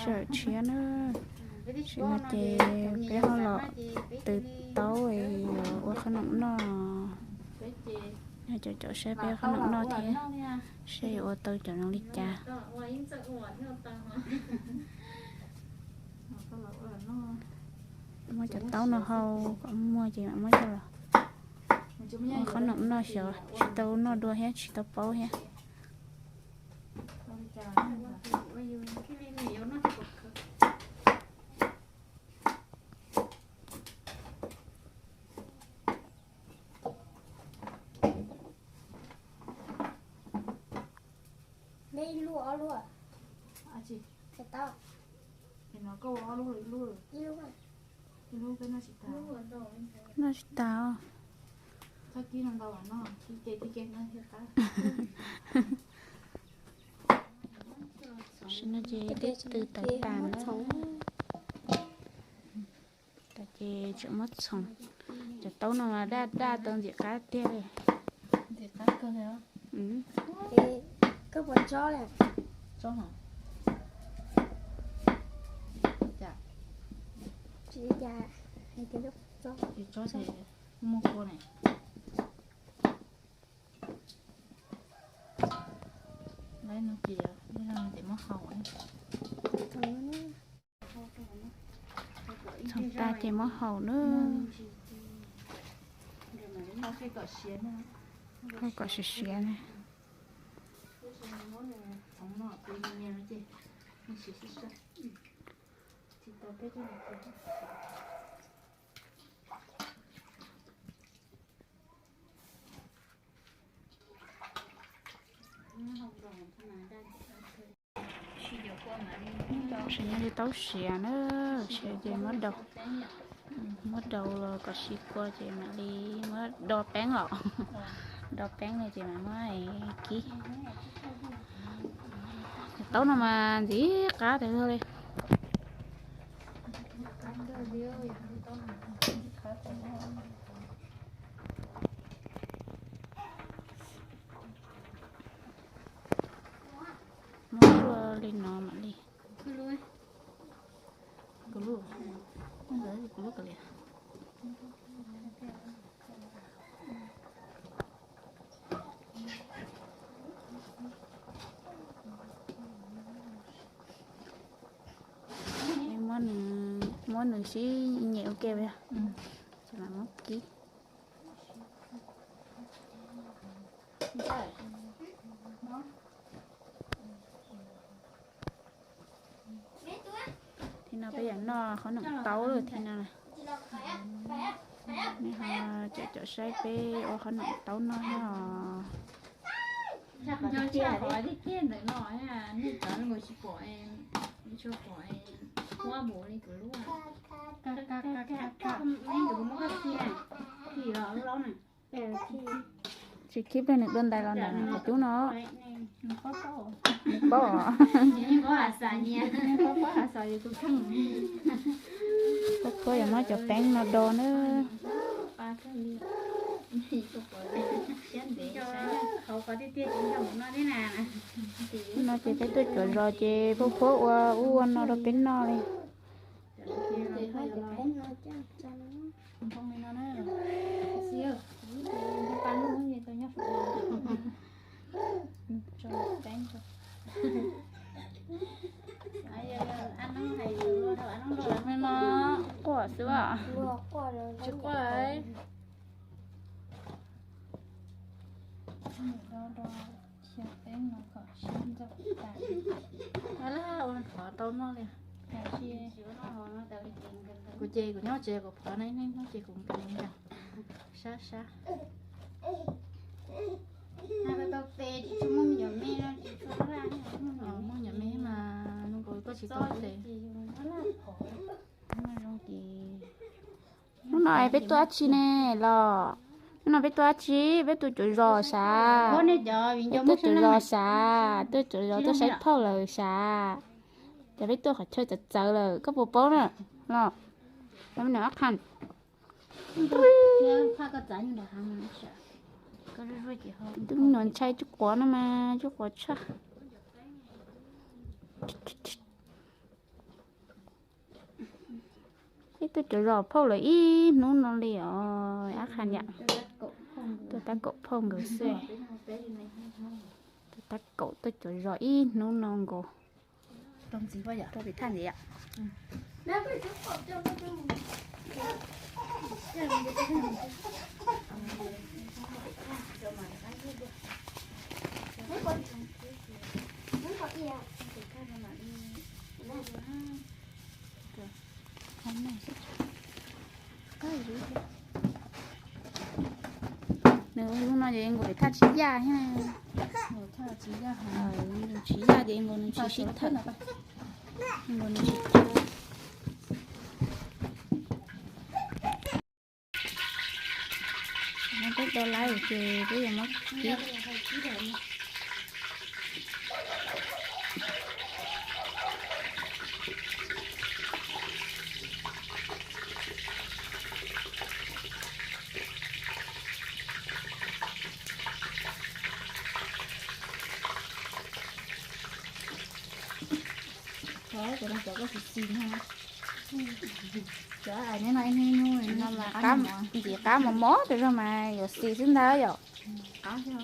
Tseem tshiab na. Tam sim no ces peb ho los tw taub yuav ua qhob noom noj. Yog cov cov saib peb ua qhob noom noj thiab, saib yuav ua tau cov zoo li cas. Muab cov taub no hau kom muag ces mam muab coj los ua qhob noom noj xyov tsis tau noj dua thiab tsis tau paub thiab. Neb ib lub ob lub? Cov taub. Ib lub, ib lub. Noj tsis tas. Tam sim no ces twb tw tas tas na. Tas ces tseem muab txhoov. Cov taub no mas daj daj tau ntxim qab tiag li. Koj puas tsob li? Tsob hov? Tsis, tsis tsob ces muag kua ne. Lawv no ces, ces muab hau. Txhoov tas ces muab hau na. Hau kom siav siav na. Tam sim no li taub siav na, siav ces muab daus, muab daus los kom siav kua ces mam li muab do peeb los, do peeb los ces mam muab kib. Cov taub no mas ntxim qab tiag li. Muab ua li no mam li. Kuv lub, kuv lub kav liam. Muab nws sib nyem ua ke, ces mam muab kib. Thib no peb yuav noj qhob noom taub lawm thib no. Nej ho caum caum saib peb ua qhob noom taub noj thiab os. Nco tshaj qhov tiag tiag ntawm no, nej cov no tsis pom, tsis pom huab mus li kuv lub. Tsis khib pliag nws dua ntais los ntawm qhov cub no. Nws paub, paub yuav muab cov peeb no do na. No ces peb tuaj cuam zos ces pub phuab ua ub ua no rau peb noj li. No quaj xwb, tsis quaj. Ua qhov tau noj li. Kuv ces kuv nyob tsev kuv phov na, nej nyob ces kuv nkees nkees sab sab. Muaj nyuam me mas nws kuv tuaj tsis tau tes. Hnub no peb tuaj dab tsi ne los? Hnub no peb tuaj dab tsi? Peb tuaj cuam zos sav. Peb tuaj cuam zos sav, tuaj cuam zos tuaj saib phauj lawm sav. Ces peb tuaj qhov chaw txawv txawv lawm koj puas paub na los? Nws ob qha. Tus me nyuam ntshai tsub quav no mas tsub quav tshaj. Tuaj cov zos phauj lawm ib hnub no li os ab qha niam. Tuaj tab kaum phauj nkawd xwb. Tuaj tab kaum tuaj cov zos ib hnub no nkaus. Rau pem thaj ntxiv. Nws hnub no ces nkaus pem thaj tsis yaj thiab. Nkaus thaj tsis yaj, nkaus tsis yaj ces nkaus nws tsis sib thawm. Nkaus nws tsis thawm. Peb tau lawm ces peb yuav muab kib. Cov no cov koj xis xis no. Cov ais neb no ib hnub hnub no mas qab, ntxim qab mos mos rau zog mas yuav xis xwb ntag yom. Qab xwb.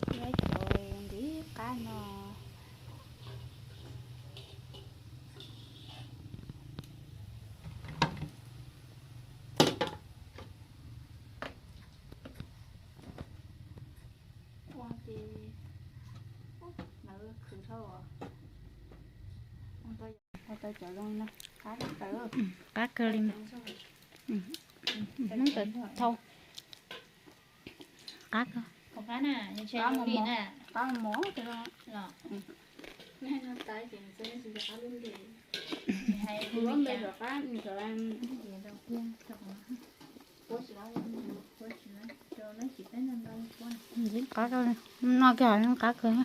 Cov ntxim qab no. Ua ces lawv khwv dhau. Ua tau cov zoo no, qab kawg li. Hnub tawm thau. Qab kawg. Qab mos mos. Ntxim qab kawg, no kiag qab kawg.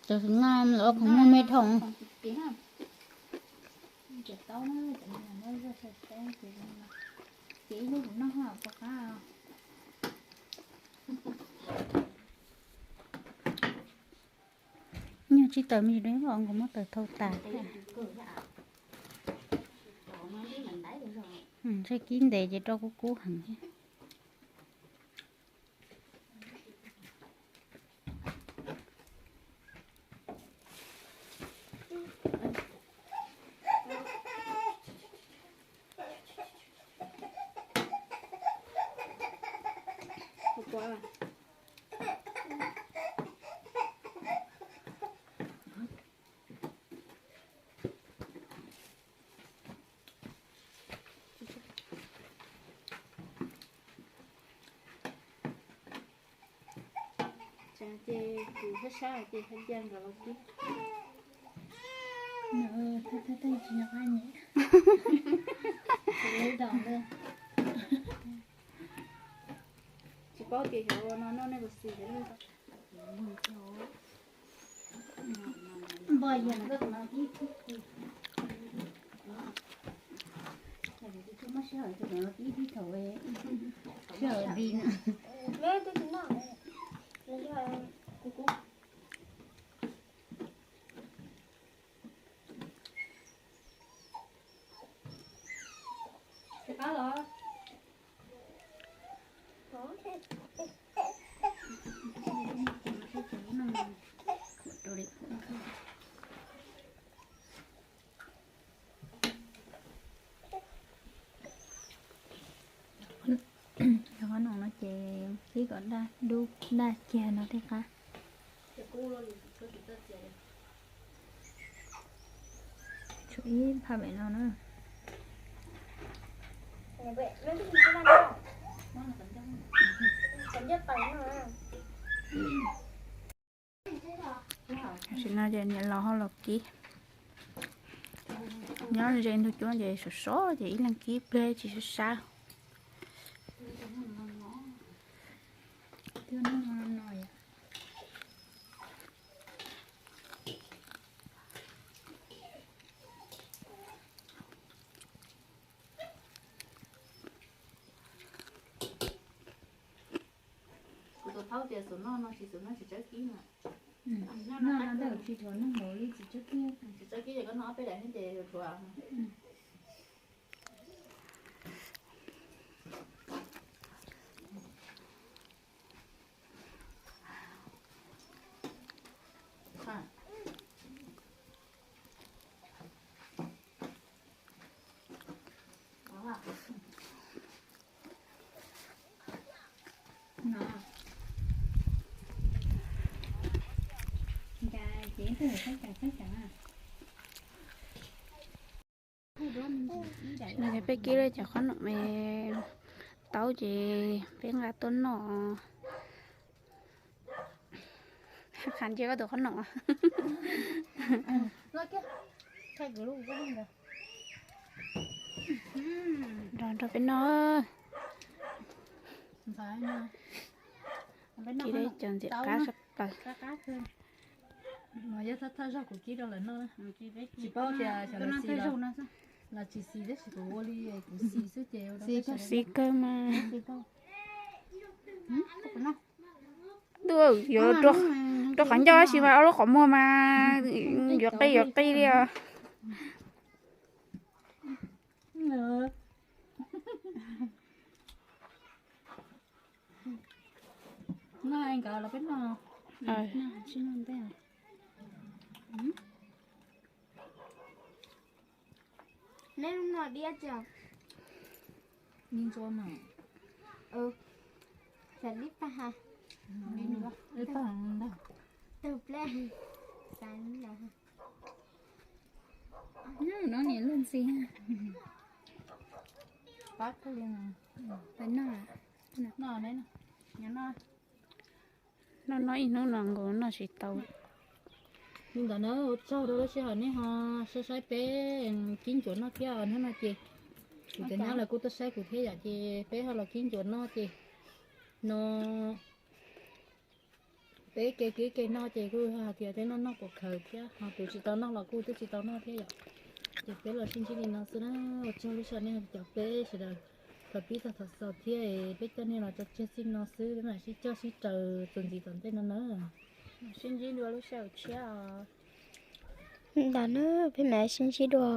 Cov xwm na lawv khoom muaj me dhau. Nyuag tsib taws me ntsis, nkaus muab taws thau tas thiab. Ntshe kib ntev ces rau kub kub heev thiab. Ces kuv sab sab ces hais tias nkawd los kib. Thaj thaj thaj tsis nco qab ne. Tsis paub tias xyov ua no noj nej puas xis. Npog yog no koj tus no tib tib tib. Muaj sij hawm tus no tib tib thaum sij hawm di na. Qhov no no ces kib kom daj dub daj kiag no thiaj qab. Tshuav ib phaj pem no na. Tam sim no ces niam laus ho los kib. Nyob ze ntug cuab ces sov sov ces ib leeg kib pliag tsis sab sab. Xub noj no tsis xub noj tsis tsob kib na. Noj no ntawm tsis dhuav noj nkaus li tsis tsob kib. Tsis tsob kib ces koj noj ob peb daim thiab ces dhuav. No ces peb kib lawm cov qhob noom me tau ces peb nqa tuaj noj. Qhov ntsia koj tus qhob noom. Nrog nrog peb noj. Kib cov ntxim qab sab plaws. Mas yog thawj thawj zaug kuv kib rau lawv noj, tsis paub tias xyov lawv xis los tsis xis tab sis kuv ua li kuv xis xwb ces xis kawg mas. Ntuj, yuav rau qhov ncauj tab sis mas ob lub qhov muag mas yuav qi yuav qi li os. Neb lub no diab tsi? Ni ntsuab mas. Xav lib pag ha. Lib pag ntag. Tawg pleb. Xav lib los ha. No niam luag ntxi ha. Pab kawg li no. Pab noj. Noj ne. Nyob noj. Noj noj ib hnub no nkaus noj tsis tau. Li ntawd na, ua tsaug rau lub sij hawm nej ho saib saib peb kib ncuav noj thiab hnub no ces kuv cov nyab lawv kuj tuaj saib kuv thiab yom, ces peb ho los kib ncuav noj ces no peb kev kib kev noj ces kuj hais tias tej noj noj puas khaws thiab ho tus tsis tau noj los kuj twb tsis tau noj thiab yom. Ces peb los sib ntsib li no xwb na, ua tsaug lub sij hawm nej caum peb sawv daws thaum pib txog thaum xaus thiab peb coj nej los tso tseg txij no xwb, peb mam sib coj sib raws txuas ntxiv tom ntej no na. Sib ntsib dua lub sij hawm tshiab os. Ntawd na, peb mam sib ntsib dua.